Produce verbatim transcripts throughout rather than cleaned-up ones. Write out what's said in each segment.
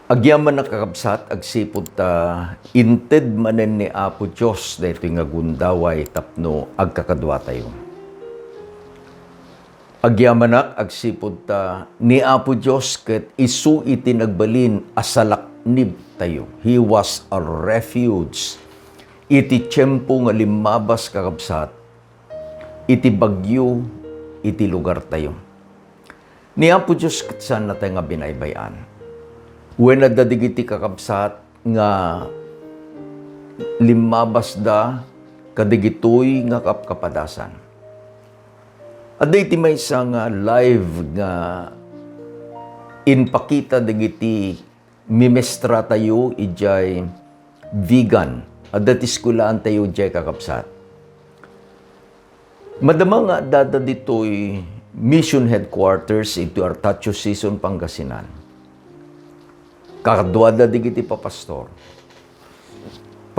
Agyamanak, kakabsat, agsipud ta inted manen ni Apo Dios daytoy nga gundaway tapno agkakaduatayo. Agyamanak agsipud ta ni Apo Dios ket isu iti nagbalin a salaknibtayo. He was a refuge iti tiempo nga limmabas, kakabsat, iti bagyo iti lugartayo. Ni Apo Dios ket saannatay nga binaybay-an. Wen adda dagiti kakabsat nga limmabasda kadigitoy nga kapkapadasan. Adda iti maysa nga live nga impakita dagiti mimestratayo idiay Vigan. Adda ti eskuelaantayo idiay, kakabsat. Madama nga addada ditoy mission headquarters iti Artacho Sison, Pangasinan. Kakaduada dagiti papastor.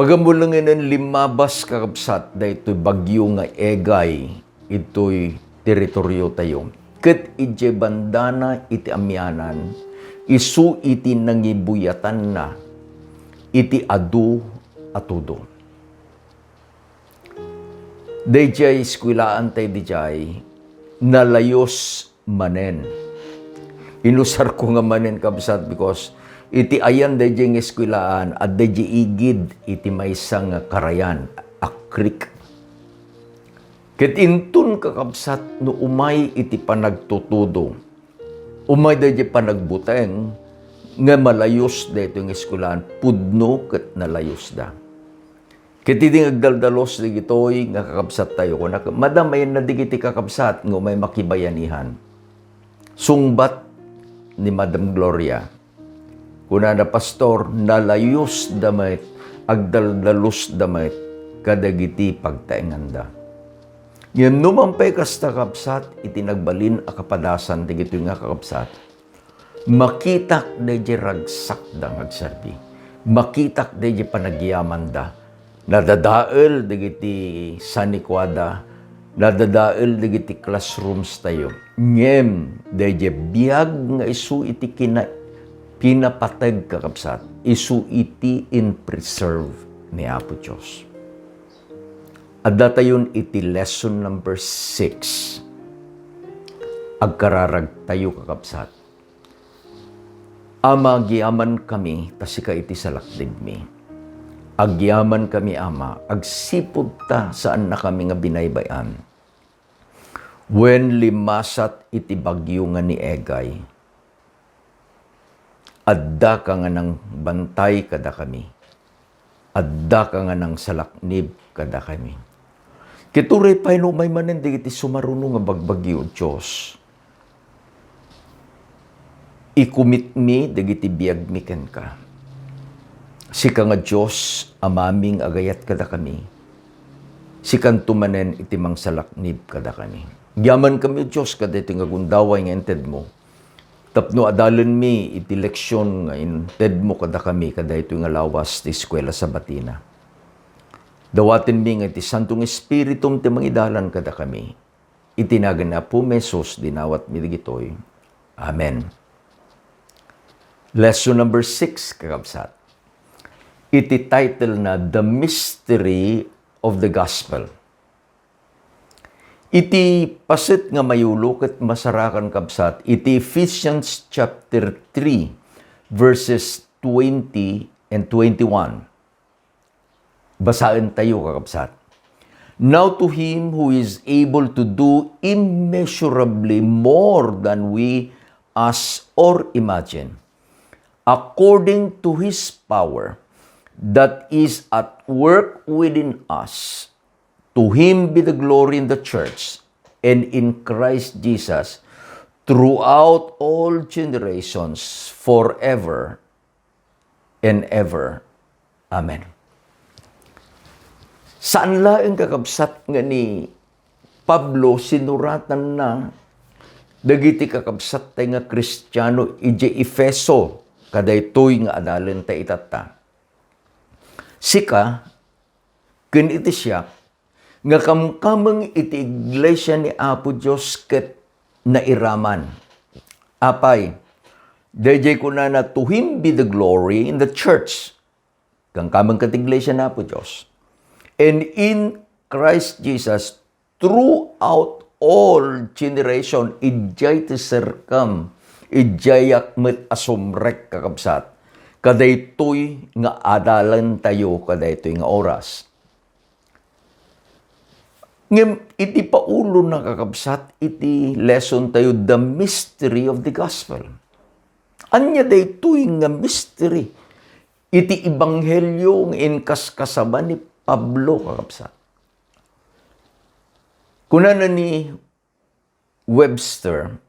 Pagammulengenen limmabas, kakabsat, daytoy bagyo nga Egay itoy teritoriotayo. Ket idiay bandana iti amianan, isu iti nangibuyatanna iti adu a tudo. Daydiay eskuelaantay didiay, nalayus manen. Inusarko nga manen, kabsat, because iti ayan daydiay nga eskuelaan, adda idiay igid iti maysa nga karayan, a creek. Ket inton, kakabsat, no umay iti panagtutudo, umay daydiay panagbuteng nga malayus daytoy nga eskuelaan, pudno ket nalayusda. Ket idi nga agdaldalus dagitoy nga kakabsattayo, kunak, madamayenna dagiti kakabsat nga umay makibayanihan. Sungbat ni Madam Gloria, kunana, "Pastor, nalayusda met, agdaldalusda met kadagiti pagtaenganda." Ngem numan pay kasta, kabsat, iti nagbalin a kapadasan dagitoy nga kakabsat, makitak daydiay ragsakda nga agserbi. Makitak daydiay panagyamanda. Nadadael dagiti sanikuada, nadadael dagiti classrooms tayo. Ngem daydiay biag nga isu iti kina-, pinapateg, kakabsat, isu iti in-preserve ni Apo Dios. Adda tayon iti lesson number six. Agkararagtayo, kakabsat. Ama, agyamankami ta sika iti salaknibmi. Agyamankami, Ama, agsipud ta saannakami nga binaybay-an. Wen limmasat iti bagyo nga ni Egay, addaka nga nangbantay kadakami. Addaka nga nangsalaknib kadakami. Ket uray pay no umay manen dagiti sumaruno nga bagbagyo, Dios, ikumitmi dagiti biagmi kenka. Sika nga Dios, Amami nga agayat kadakami, sikanto manen iti mangsalaknib kadakami. Agyamankami, Dios, kadaytoy nga gundaway nga intedmo tapno adalenmi iti leksion nga intedmo kadakami kadaytoy nga lawas ti Eskuela Sabatina. Dawatenmi nga iti Santo nga Espiritum ti mangidalan kadakami. Iti nagan ni Apo Jesus, dinawatmi dagitoy. Amen. Lesson number six, kakabsat. Iti title na The Mystery of the Gospel. Iti paset nga mayulo ket masarakan, kabsat, iti Ephesians chapter three, verses twenty and twenty-one. Basaentayo, kakabsat. "Now to him who is able to do immeasurably more than we ask or imagine, according to his power that is at work within us, to him be the glory in the church and in Christ Jesus throughout all generations, forever and ever. Amen." Saan laeng, kakabsat, nga ni Pablo sinuratanna dagiti kakabsattay nga Kristiano idiay Efeso, kadaytoy nga adalenta itatta. Sika, ken iti siak, nga kamkameng iti iglesia ni Apo Dios ket nairaman. Apay, Daydiay kunana, "To him be the glory in the church." Kamkameng ket iglesia ni Apo Dios. "And in Christ Jesus throughout all generation," idiay ti serkam, idiayak met a sumrek, kakabsat. Kadaytoy nga adalentayo kadaytoy nga oras. Ngem iti Paulona, kakabsat, iti lesson tayo, the mystery of the gospel. Ania daytoy nga mystery iti ebanghelio nga inkaskasaba ni Pablo, kakabsat? Kunana ni Webster,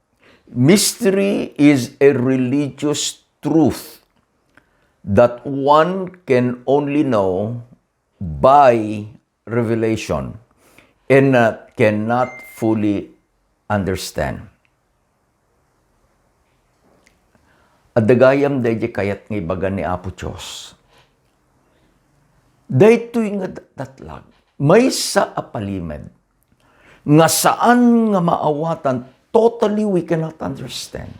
"Mystery is a religious truth that one can only know by revelation and, uh, cannot fully understand." Adda gayam daydi kayat nga ibaga ni Apo Dios. Daytoy nga dat-, datlag, maysa a palimed nga saan nga maawatan, totally we cannot understand.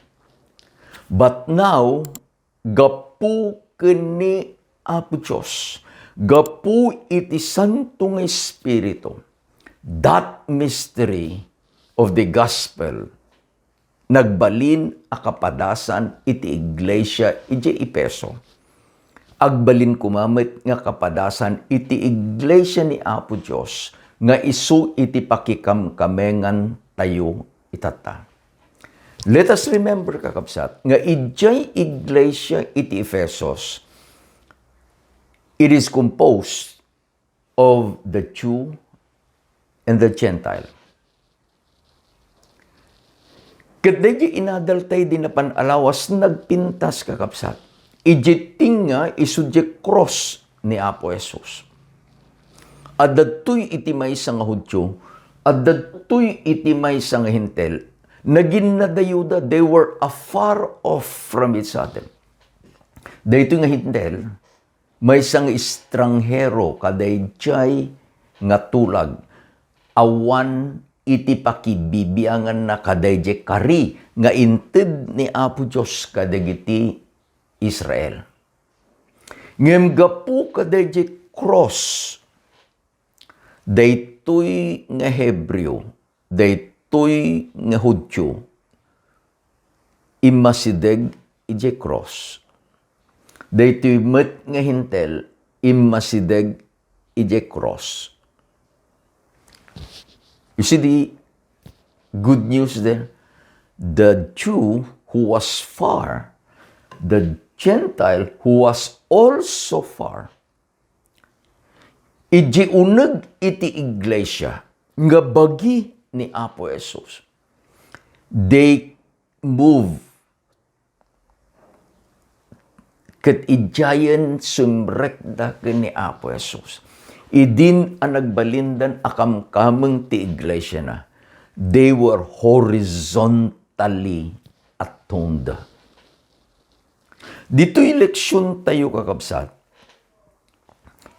But now, gapu ken ni Apo Dios, gapu iti Santo nga Espiritu, that mystery of the gospel nagbalin a kapadasan iti iglesia idiay Efeso. Agbalin koma met nga kapadasan iti iglesia ni Apo Dios nga isu iti pakikamkamengan tayo itatta. Let us remember, kakabsat, nga idiay iglesia iti Efesos, it is composed of the Jew and the Gentile. Ket daydi inadalta idi napan a lawas, nagpintas, kakabsat. Idi tinga isu diay krus ni Apo Jesus. Adda daytoy iti maysa nga Judio, adda daytoy iti maysa nga Hentil. Naginnadayuda, they were afar off from each other. Daytoy nga Hentil, maysa nga estranghero kadaydiay nga tulag, awan iti pakibibianganna kadaydiay kari nga inted ni Apo Dios kadagiti Israel. Ngem gapu kadaydiay krus, daytoy nga Hebreo, daytoy nga Judio, immasideg idiay krus. Daytoy met nga Hentil, immasideg idiay krus. You see the good news there? The Jew who was far, the Gentile who was also far, idi uneg iti iglesia nga bagi ni Apo Jesus, they move ket idiayen sumrekda ken ni Apo Jesus. Idin a nagbalindan a kamkameng ti iglesiana, they were horizontally atoned. Ditoy leksion tayo, kakabsat,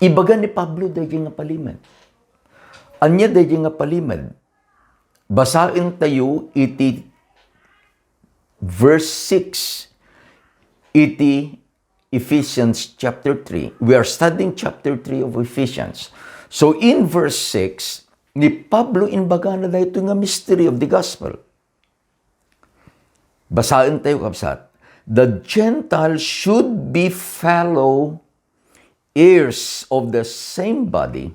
ibaga ni Pablo daydi nga palimed. Ania daydi nga palimed? Basaen tayo iti verse six iti Ephesians chapter three. We are studying chapter three of Ephesians. So in verse six, ni Pablo imbagana daytoy nga mystery of the gospel. Basaen tayo, kabsat. "The Gentiles should be fellow heirs of the same body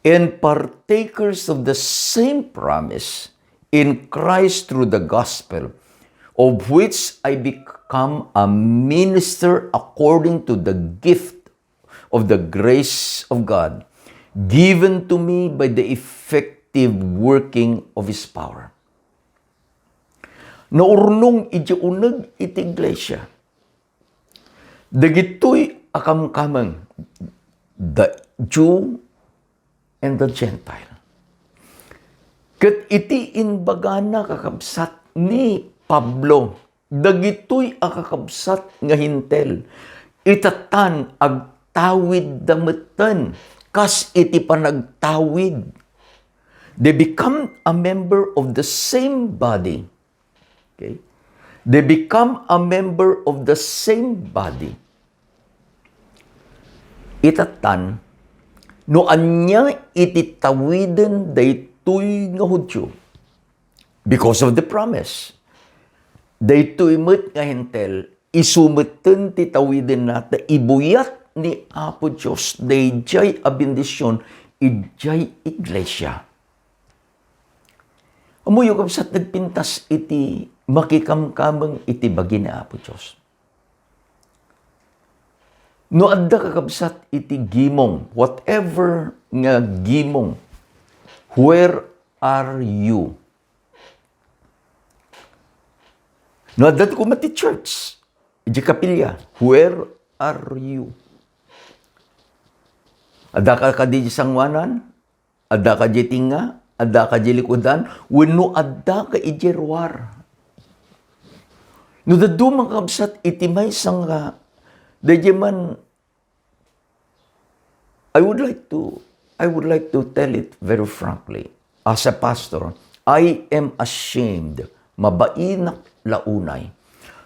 and partakers of the same promise in Christ through the gospel, of which I become a minister according to the gift of the grace of God, given to me by the effective working of His power." Naurnong iti uneg iti iglesia dagitoy a kamkameng, the Jew and the Gentile. Ket iti imbagana, kakabsat, ni Pablo, dagitoy a kakabsat nga Hentil, itatan agtawidda metten kas iti panagtawid. They become a member of the same body. Okay? They become a member of the same body. Itattan, no ania iti tawiden daytoy nga Judio, because of the promise. Daytoy met nga Hentil, isu metten ti tawidenna ta ibuyat ni Apo Dios daydiay a bendision idiay iglesia. Ammoyo, kabsat, nagpintas iti makikamkameng iti bagi ni Apo Dios. No adda, kakabsat, iti gimong, whatever nga gimong, where are you? No adda koma ti church, iti kapilya, where are you? Adda ka kadi sanguanan? Adda ka di tinga? Adda ka di likudan? Wenno adda ka idiay ruar? No dadduma, kakabsat, iti maysa nga, daydiay man, I would like to, I would like to tell it very frankly. As a pastor, I am ashamed, mabainak la unay,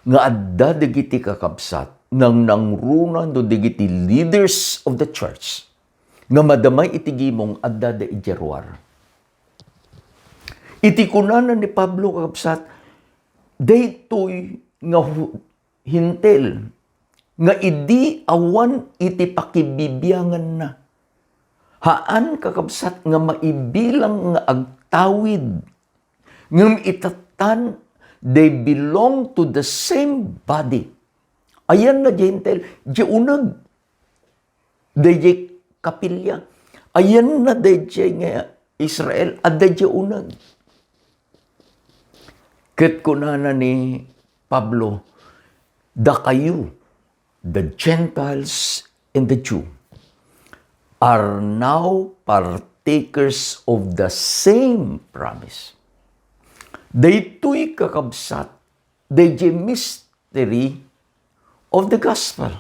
nga adda dagiti kakabsat, nangnangruna no dagiti leaders of the church nga madamay iti gimong adda da idiay ruar. Iti kunana ni Pablo, kakabsat, daytoy nga hu-, Hentil nga idi awan iti pakibibianganna, haan, kakabsat, nga maibilang nga agtawid, ngem itattan, they belong to the same body. Ayanna diay Hentil? Diay uneg. Daydiay kapilya. Ayanna daydiay nga Israel? Adda diay uneg. Ket kunana ni Pablo, dakayo, the Gentiles and the Jew, are now partakers of the same promise. Daytoy, kakabsat, daydiay mystery of the gospel.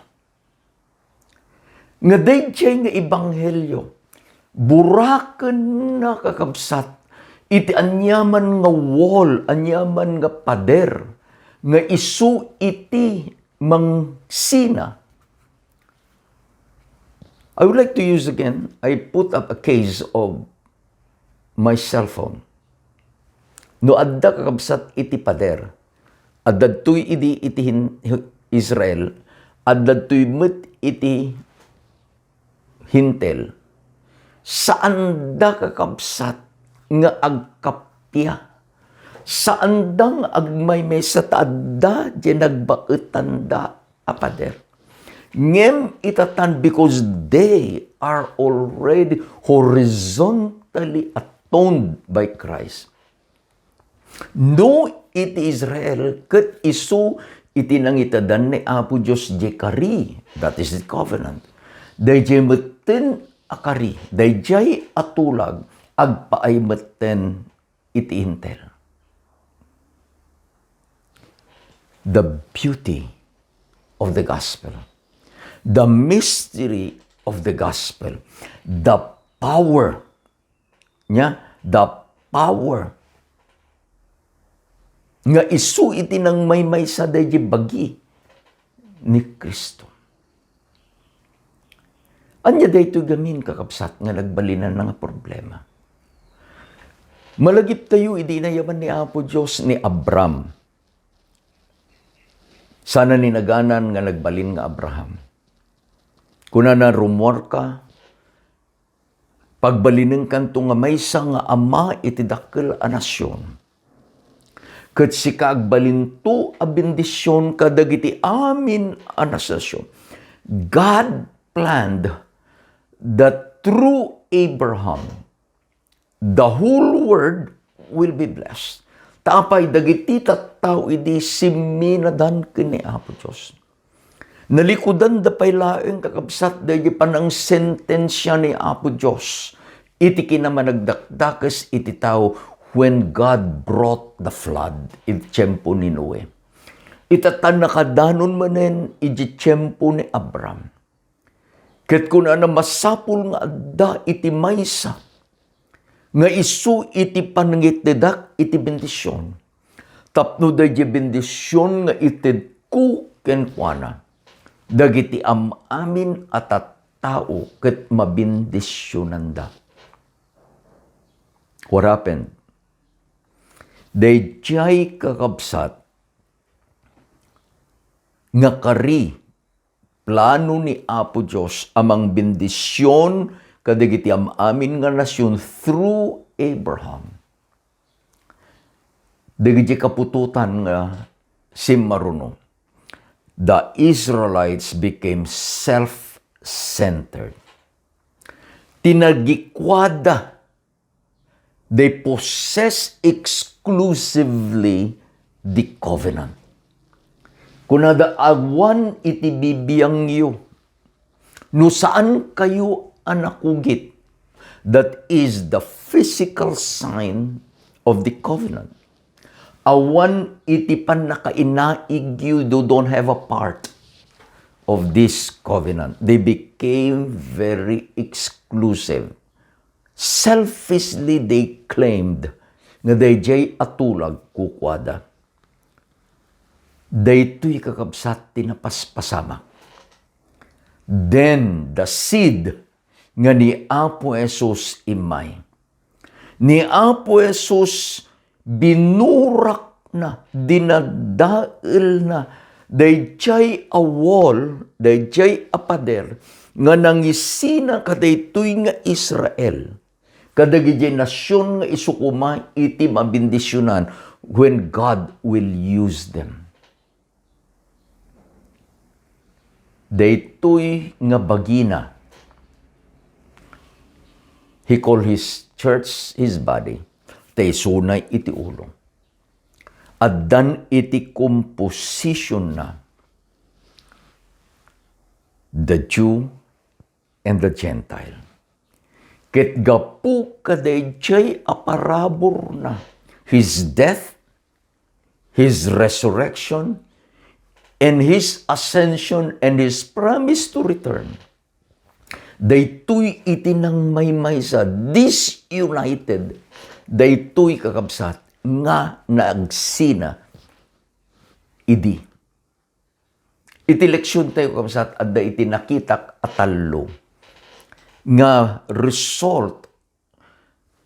Nga daydiay nga ebanghelio, burakenna, kakabsat, iti aniaman nga wall, aniaman nga pader, nga isu iti mangsina. I would like to use again, I put up a case of my cell phone. No adda, kakabsat, iti pader, adda ditoy idi iti hin-, Israel, adda ditoy met iti Hentil, saanda, kakabsat, nga agkappia. Saanda nga agmaymaysa ta adda diay nagbaetanda a pader. Ngem itattan, because they are already horizontally atoned by Christ. No iti Israel ket isu iti nangitedan ni Apo Dios diay kari, that is the covenant. Daydiay metten a kari, daydiay a tulag, agpaay metten iti Hentil. The beauty of the gospel, the mystery of the gospel, the power, nya, the power nga isu iti nangmaymaysa daydiay bagi ni Cristo. Ania daytoy gamin, kakabsat, nga nagbalinanna nga problema? Malagiptayo idi inayaban ni Apo Dios ni Abram. Sana ni naganan nga nagbalin nga Abraham. Kunana, "Rummuarka, pagbalinenkanto nga maysa nga ama iti dakkel a nasion. Ket sika agbalinto a bendision kadagiti amin a nasion." God planned that through Abraham, the whole world will be blessed. Ta apay, dagiti tattao idi simminadan ken ni Apo Dios. Nalikudanda pay laeng, kakabsat, daydi panangsentensia ni Apo Dios iti kinamanagdakdakes iti tao when God brought the flood iti tiempo ni Noe. Ita ta nakadanon manen iti tiempo ni Abram. Ket kunana, "Masapul nga adda iti maysa nga isu iti panangiteddak iti bendision, Tapno daydiay bendision nga itedko kenkuana, dagiti am-amin a tattao ket mabendisionanda. What happened? Daydiay, kakabsat, nga kari, plano ni Apo Dios a mangbendision kadagiti am-amin nga nasion through Abraham. Dagiti kaputotan nga simmaruno, the Israelites became self-centered. Ti nagikuada, they possess exclusively the covenant. Kunada, awan iti bibiangyo no saan kayo a nakugit. That is the physical sign of the covenant. Awan iti pannakainaigyo, you don't have a part of this covenant. They became very exclusive. Selfishly, they claimed nga daydiay a tulag kukuada. Daytoy, kakabsat, ti napaspasamak. Then the seed nga ni Apo Jesus immay. Ni Apo Jesus, binurakna, dinadaelna daydiay a wall, daydiay a pader nga nangisina kadaytoy nga Israel, kadagiti nasion nga isu koma iti mabendisionan when God will use them. Daytoy nga bagina, he called his church his body, ta isuna iti ulo. Addan iti kompositionna the Jew and the Gentile. Ket gapu kadaydiay a paraburna, his death, his resurrection, and his ascension, and his promise to return, daytoy iti nangmaymaysa, disunited, daytoy, kakabsat, nga naagsina idi. Iti leksion tayo, kabsat, adda iti nakitak a tallo nga result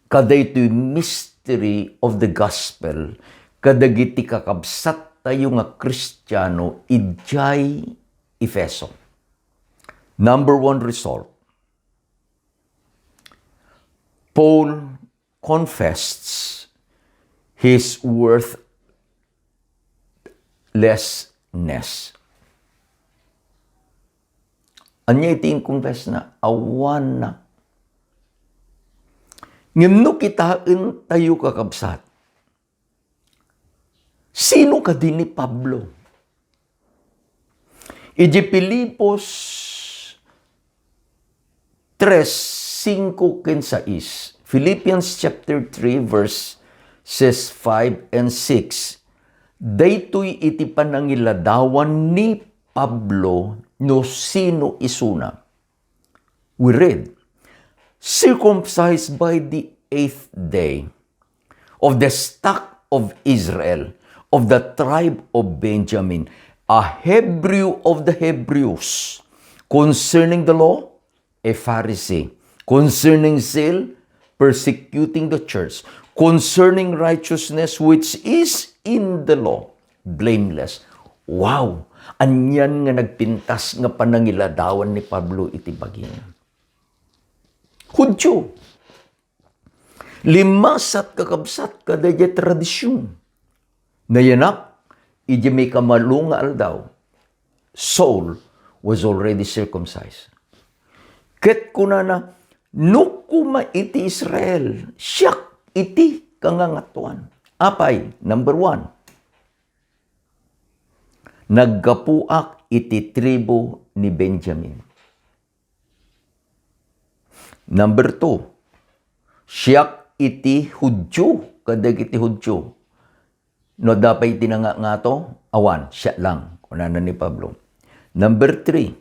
kadaytoy mystery of the gospel kadagiti kakabsat tayo nga Kristiano idiay Efeso. Number one result, Paul confessed his worthlessness. Ania iti inconfess na? Awanna. Ngem no kitaen tayo, kakabsat, sino kadi ni Pablo? Iti Filipos tres, singko ken sais, Philippians chapter three, verses five and six, daytoy iti panangiladawan ni Pablo no sino isuna. We read, "Circumcised by the eighth day, of the stock of Israel, of the tribe of Benjamin, a Hebrew of the Hebrews, concerning the law, a Pharisee, concerning zeal, persecuting the church, concerning righteousness which is in the law, blameless." Wow! Anian nga nagpintas nga panangiladawan ni Pablo iti bagina. Hudio. Limmasat, kakabsat, kadaydiay tradision. Nayanak, iti maikamalu nga aldaw, Saul was already circumcised. Ket kunana, "No koma iti Israel, siak iti kangangatoan." Apay, number one, naggapuak iti tribu ni Benjamin. Number two, siak iti Hudio kadagiti Hudio. No adda pay iti nangangato, awan, siak lang, kunana ni Pablo. Number three,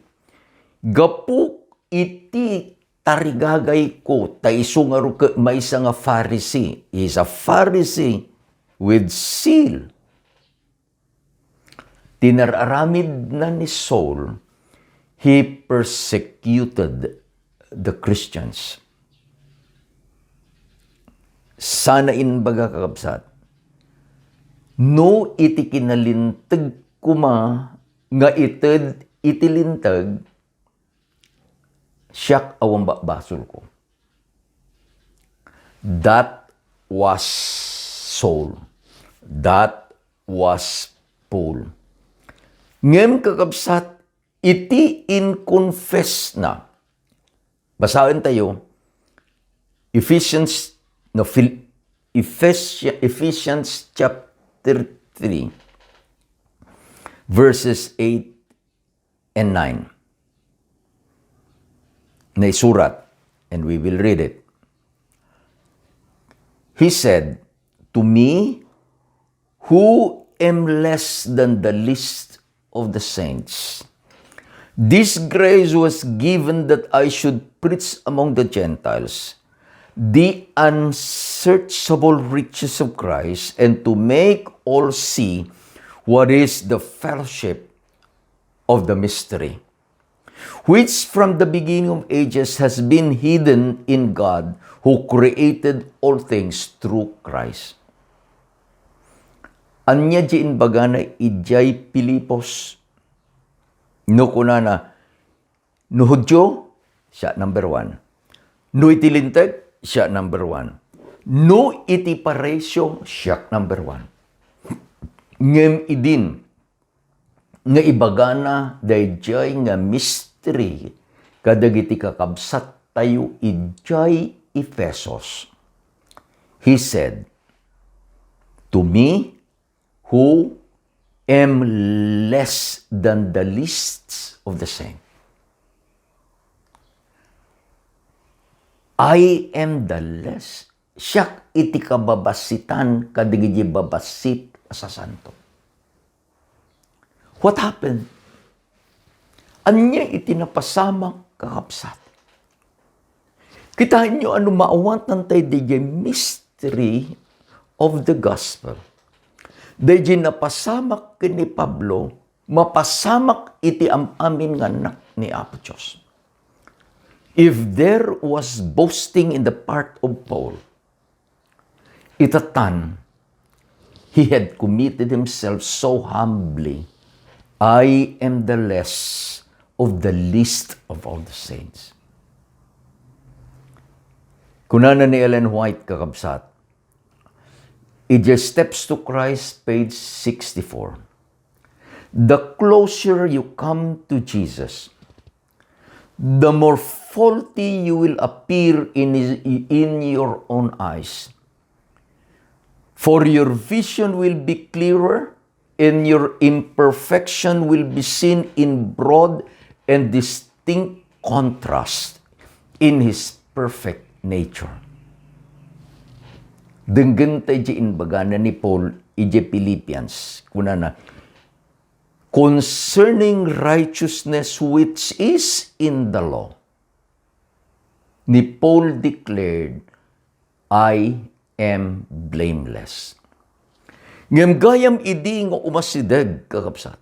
gapu iti tarigagayko, ta isu ngarud ket maysa nga Pharisee, is a Pharisee with seal. Ti nararamidna ni Saul, he persecuted the Christians. Sana imbaga, kakabsat, no iti kinalinteg koma nga ited iti linteg, siak a bambabasolko. That was Saul. That was Paul. Ngem, kakabsat, iti inconfess na. Basaen tayo, Ephesians, no, Phil-, Ephes-, Ephesians chapter three, verses eight and nine. Naisurat, and we will read it. He said, "To me, who am less than the least of the saints, this grace was given that I should preach among the Gentiles the unsearchable riches of Christ, and to make all see what is the fellowship of the mystery, which from the beginning of ages has been hidden in God, who created all things through Christ." Ania di imbagana idiay Filipos? No kunana, no Judio, siak number one. No iti Linteg, siak number one. No iti Parisio, siak number one. Ngem idin nga ibagana daydiay nga mystery kadagiti kakabsattayo idiay Efesos. He said, "To me, who am less than the least of the saints." I am the less. Siak iti kababasitan kadagiti babassit a sasanto. What happened? Ania iti napasamak, kakabsat? Kitaenyo a no maawatan tayo daydiay mystery of the gospel. Daydiay napasamak ken ni Pablo, mapasamak iti am-amin nga annak ni Apo Dios. If there was boasting in the part of Paul, itatan, he had committed himself so humbly, "I am the less of the least of all the saints." Kunana ni Ellen White, kakabsat, idiay Steps to Christ, page sixty-four, "The closer you come to Jesus, the more faulty you will appear in his, in your own eyes. For your vision will be clearer, and your imperfection will be seen in broad and distinct contrast in his perfect nature." Denggen tayo di imbagana ni Paul idiay Philippians. Kunana, "Concerning righteousness which is in the law," ni Paul declared, "I am blameless." Ngem gayam idi nga umasideg, kakabsat,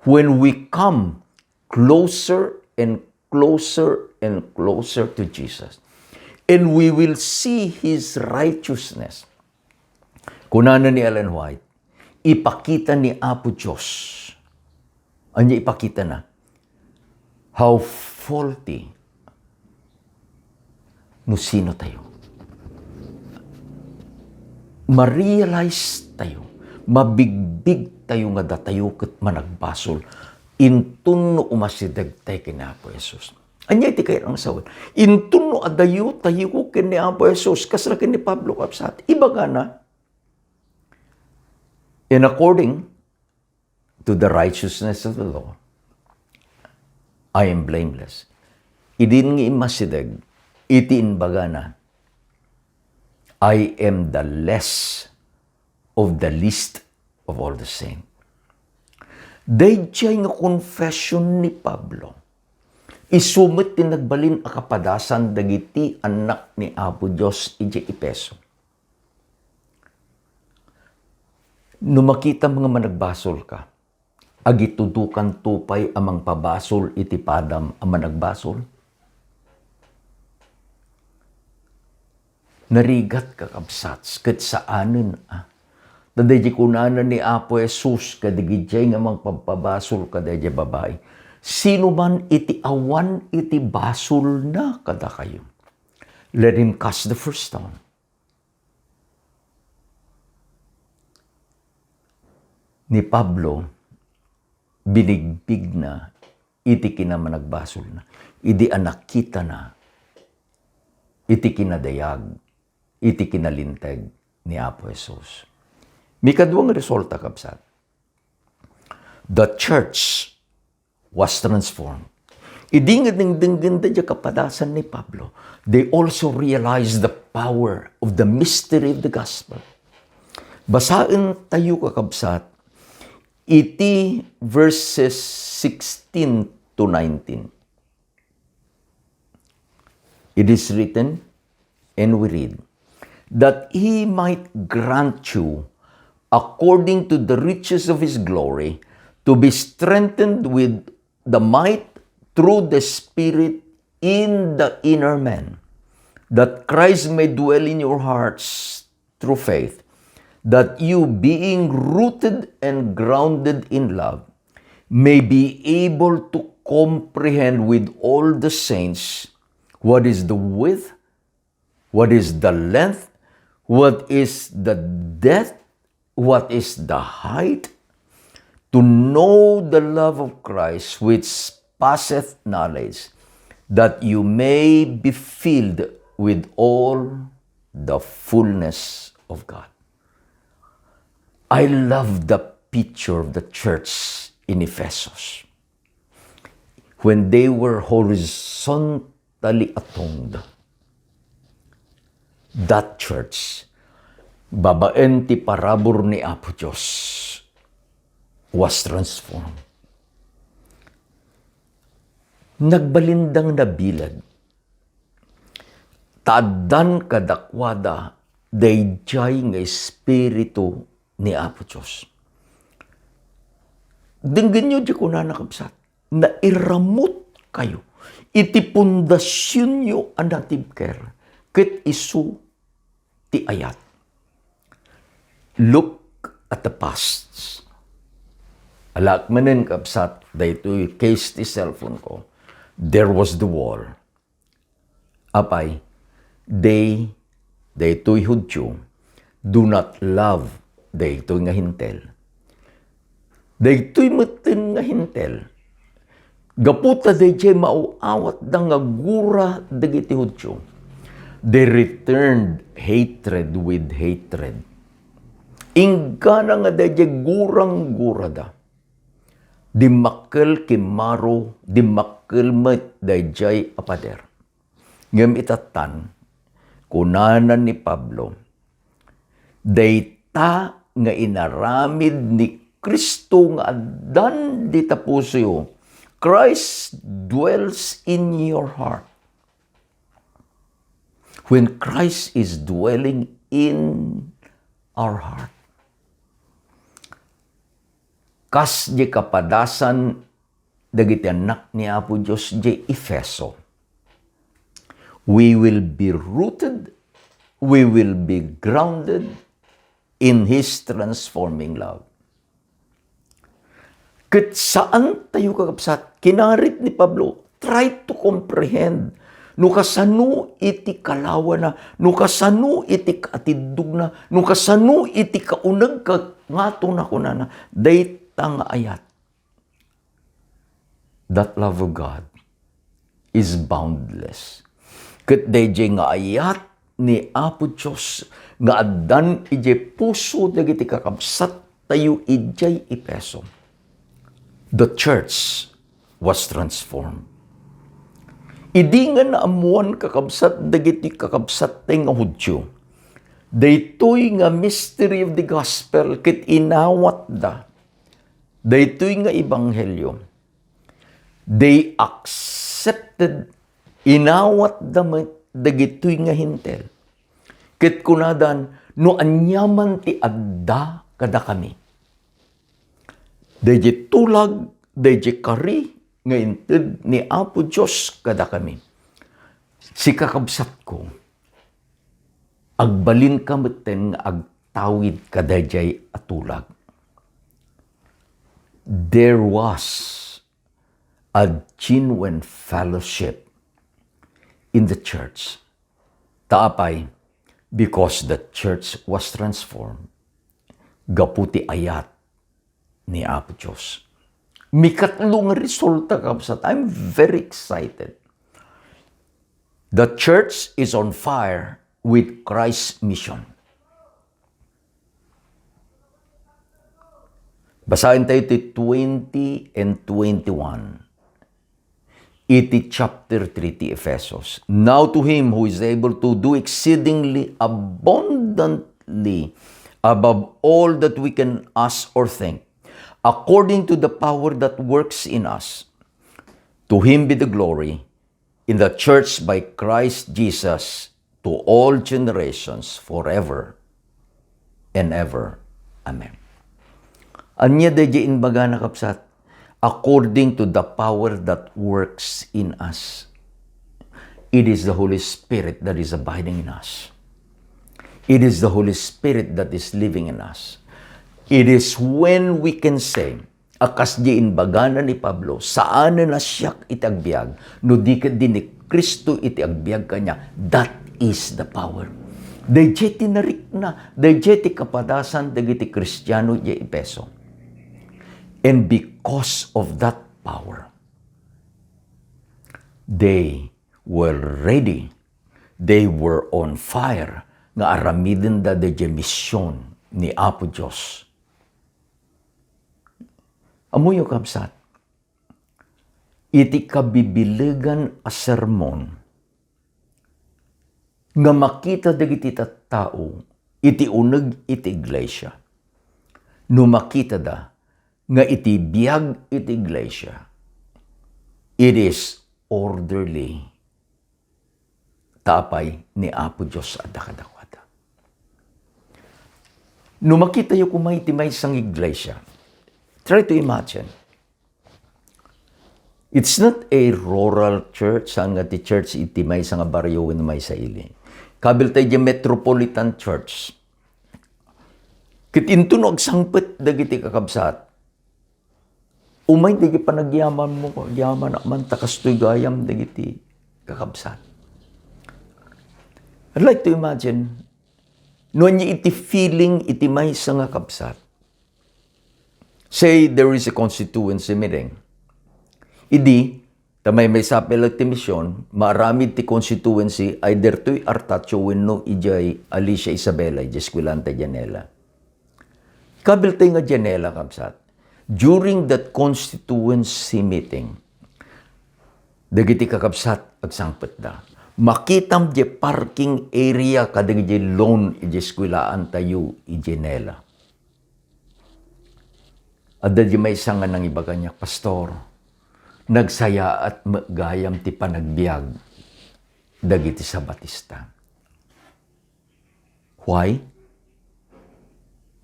when we come closer and closer and closer to Jesus, and we will see His righteousness. Kunana ni Ellen White, ipakita ni Apo Dios. Ania ipakitana? How faulty no sino tayo. Ma-realize tayo, mabigbig tayo nga datayo ket managbasol, inton no umasideg tayo ken ni Apo Jesus. Ania iti kayat nga sawen? Inton no adayo tayo ken ni Apo Jesus, kasla ken ni Pablo, kabsat, ibagana, "In according to the righteousness of the law, I am blameless." Idin nga immasideg iti imbagana, "I am the less of the least of all the saints." Daydiay nga confession ni Pablo, isu met ti nagbalin a kapadasan dagiti annak ni Apo Dios idiay Efeso. No makitam nga managbasolka, Agitudokanto pay a mangpabasol iti padam a managbasol? Narigat, kakabsat, ket saanen a. Ta daydi kunana ni Apo Jesus kadagiti nga mangpabpabasol kadaydi babai, "Sino man iti awan iti basolna kadakayo, let him cast the first stone." Ni Pablo, binigbigna iti kinamanagbasolna, idi a nakitana iti kinadayag, iti kinalinteg ni Apo Jesus. Mikadua nga resulta, kabsat, the church was transformed. Idi nga dengdengnganda diay kapadasan ni Pablo, they also realized the power of the mystery of the gospel. Basaentayo, kakabsat, iti verses sixteen to nineteen. It is written, and we read, "That he might grant you, according to the riches of his glory, to be strengthened with the might through the Spirit in the inner man, that Christ may dwell in your hearts through faith, that you, being rooted and grounded in love, may be able to comprehend with all the saints what is the width, what is the length, what is the depth, what is the height, to know the love of Christ which passeth knowledge, that you may be filled with all the fullness of God." I love the picture of the church in Ephesus. When they were horizontally atoned, that church, babaen ti parabur ni Apo Dios, was transformed. Nagbalin dagiti nabileg, ta addan kadakuada daydiay nga Espiritu ni Apo Dios. Denggenyo ti kunana, kabsat, "Nairamutkayo iti pundasionyo a natibker, ket isu ti ayat." Look at the past. Alaak manen, kabsat, daytoy case ti cellphone ko. There was the wall. Apay, they, daytoy Judio, do not love daytoy nga Hentil. Daytoy metten nga Hentil, gapu ta daydiay maaw-awatda nga gura dagiti Judio, they returned hatred with hatred. Inggana nga daydiay gurang-gurada, dimmakkel kimmaro, dimmakkel met daydiay a pader. Ngem itattan, kunana ni Pablo, "Dayta nga inaramid ni Cristo nga addan dita pusoyo." Christ dwells in your heart. When Christ is dwelling in our heart, kas di kapadasan dagiti annak ni Apo Dios di Efeso, we will be rooted, we will be grounded in His transforming love. Ket saan tayo, kakabsat, kinarit ni Pablo, try to comprehend no kasano iti kalawana, no kasano iti kaatiddogna, no kasano iti kauneg ka-, nga to nakunana, dayta nga ayat. That love of God is boundless. Ket daydiay nga ayat ni Apo Dios nga addan idiay puso dagiti kakabsattayo idiay Efeso, the church was transformed. Idi nga naammuan, kakabsat, dagiti kakabsattayo nga Judio, daytoy nga mystery of the gospel ket inawatda daytoy nga ebanghelio, they accepted, inawatda met dagitoy nga Hentil. Ket kunadan, "No aniaman ti adda kadakami, Daydiay tulag, daydiay kari nga inted ni Apo Dios kadakami. Sika, kabsatko, agbalinka metten nga agtawid kadaydiay a tulag. There was a genuine fellowship in the church. Ta apay? Because the church was transformed gapu ti ayat ni Apo Dios. Mikatlo nga resulta, kabsat. I'm very excited. The church is on fire with Christ's mission. Basaentayo ti twenty and twenty-one iti chapter three ti Efesos. Now to him who is able to do exceedingly abundantly above all that we can ask or think, according to the power that works in us, to him be the glory in the church by Christ Jesus to all generations, forever and ever. Amen. Ania daydiay imbagana, kabsat? According to the power that works in us. It is the Holy Spirit that is abiding in us. It is the Holy Spirit that is living in us. It is when we can say, a kas di imbagana ni Pablo, "Saanen a siak iti agbiag, no di ketdi ni Cristo iti agbiag kaniak." That is the power. Daydiay ti narikna, daydiay ti kapadasan dagiti Kristiano idiay Efeso. And because of that power, they were ready. They were on fire nga aramidenda daydiay mision ni Apo Dios. Ammoyo, kabsat, iti kabibilegan a sermon nga makita dagiti tattao iti uneg iti iglesia, no makitada nga iti biag iti iglesia, it is orderly. Ta apay? Ni Apo Dios adda kadakuada. No makitayo koma iti maysa nga iglesia, try to imagine. It's not a rural church, saan nga ti church iti maysa nga barrio wenno maysa ili. Kabilta idiay metropolitan church. Ket inton no agsangpet dagiti kakabsat, umay dagiti panagyamanmo, agyaman man, ta kastoy gayam dagiti kakabsat. I'd like to imagine, no ania iti feeling iti maysa nga kabsat. Say there is a constituency meeting. Idi, ta maymaysa pay laeng ti mision, maaramid ti constituency either toy Artacho wenno idiay Alicia Isabela, idiay eskuelaan ta Janela. Kabiltay nga Janela, kabsat. During that constituency meeting, dagiti kakabsat agsangpetda. Makitam di parking area kadagiti lawn idiay eskuelaan tayo idiay Janela. Adda di maysa nga nangibaga kaniak, "Pastor, nagsayaat met gayam ti panagbiag dagiti Sabatista." Why?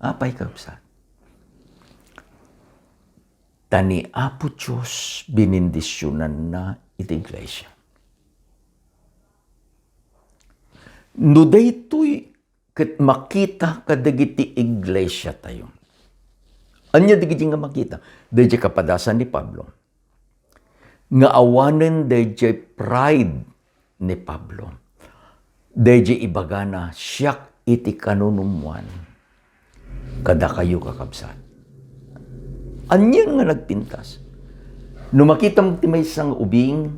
Apay, kabsat? Ta ni Apo Dios binindisionanna iti iglesia. No daytoy ket makita kadagiti iglesia tayo. Ania dagiti nga makita? Daydiay kapadasan ni Pablo nga awanen daydiay pride ni Pablo. Daydiay ibagana, "Siak iti kanunummoan kadakayo, kakabsat." Ania nga nagpintas? No makitam ti maysa nga ubing,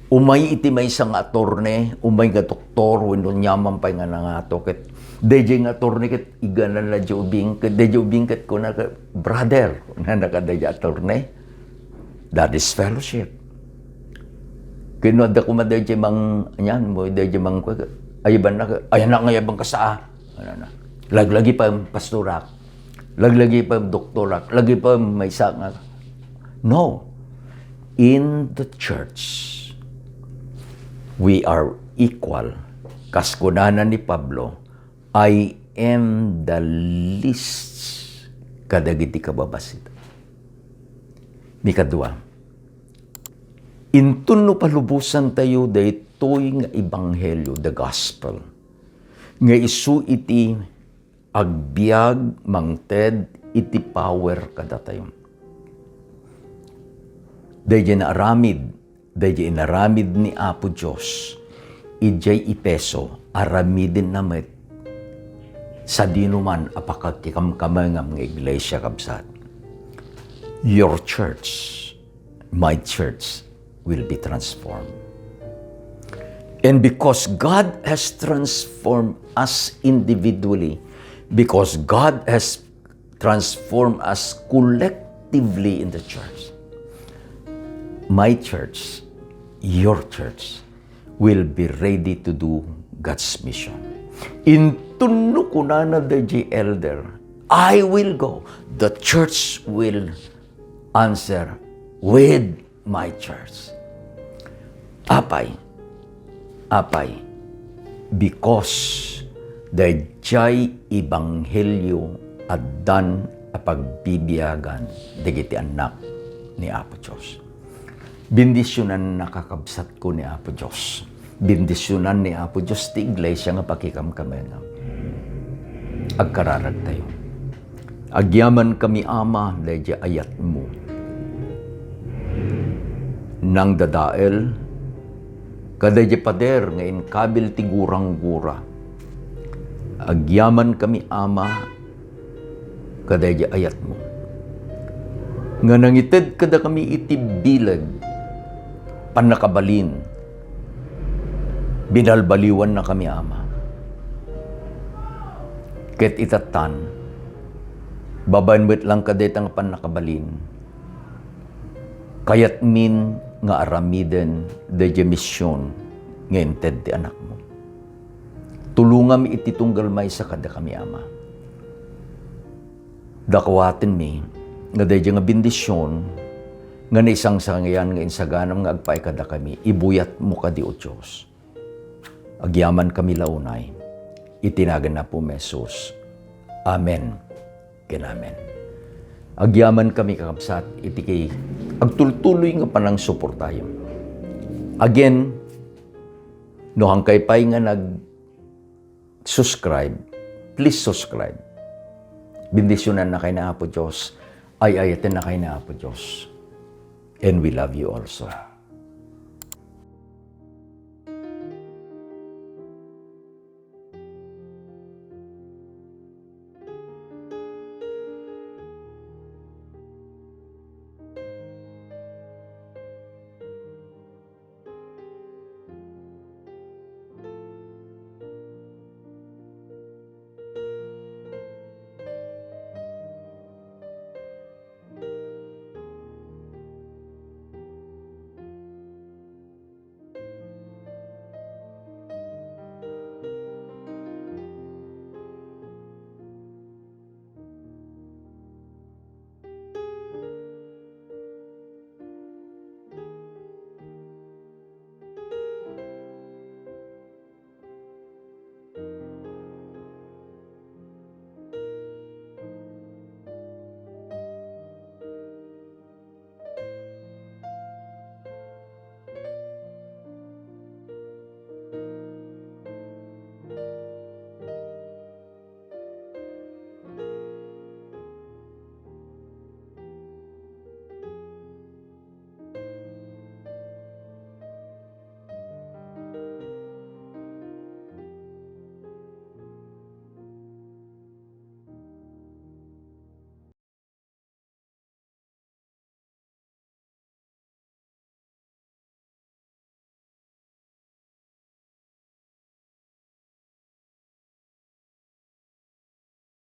umay iti maysa nga atorne, umay nga doktor, wenno aniaman pay nga nangato, ket daydiay nga atorne ket iganan la di ubing, ket daydiay ubing ket kuna ket, "Brother," kunana kadaydiay atorne, "that is fellowship." Ket no adda koma daydiay mang-, anian mo, daydiay mang-, ayabanna, "Ay, anak, nga ayabanka sa," kunana. Laglagi pay pastorak. Laglagi pay doktorak. Lagi pay maysa nga. No. In the church, we are equal. Kas kunana ni Pablo, "I am the least kadagiti kababassit." Mikadua, inton no palubosantayo daytoy nga ebanghelio, the gospel, nga isu iti agbiag mangted iti power kadatayo. Daydiay naaramid, daydiay inaramid ni Apo Dios, idiay Efeso, aramidenna met sadinoman a pakakikamkamengam nga iglesia, kabsat. Your church, my church, will be transformed. And because God has transformed us individually, because God has transformed us collectively in the church, my church, your church, will be ready to do God's mission. Inton no kunana daydiay elder, "I will go," the church will answer, "With my church." Apay, apay, because daydiay ebanghelio addan a pagbibiagan dagiti annak ni Apo Dios. Bendisionannaka, kabsatko, ni Apo Dios. Bendisionan ni Apo Dios ti iglesia nga pakikamkamengam. Agkararagtayo. Agyamankami, Ama, daydiay ayatmo. Nangdadael kadaydiay pader nga inkabil ti guranggura. Agyamankami, Ama, kadaydiay ayatmo nga nangited kadakami iti bileg, pannakabalin. Binalbaliwannakami, Ama. Ket itattan, babaen met lang kadayta nga pannakabalin, kayatmin nga aramiden daydiay mision nga inted ti anakmo. Tulongam iti tunggal maysa kadakami, Ama. Dakuatenmi nga daydiay nga bendision nga naisangsangian nga insaganam nga agpaay kadakami, ibuyatmo kadi, O Dios. Agyamankami la unay iti nagan ni Apo Jesus. Amen ken amen. Agyamankami, kakabsat, iti kay agtultuloy nga panangsuportayo. Again, no hankay pay nga nag-subscribe, please subscribe. Bendisionannakay ni Apo Dios, ay-ayatennakay ni Apo Dios. And we love you also.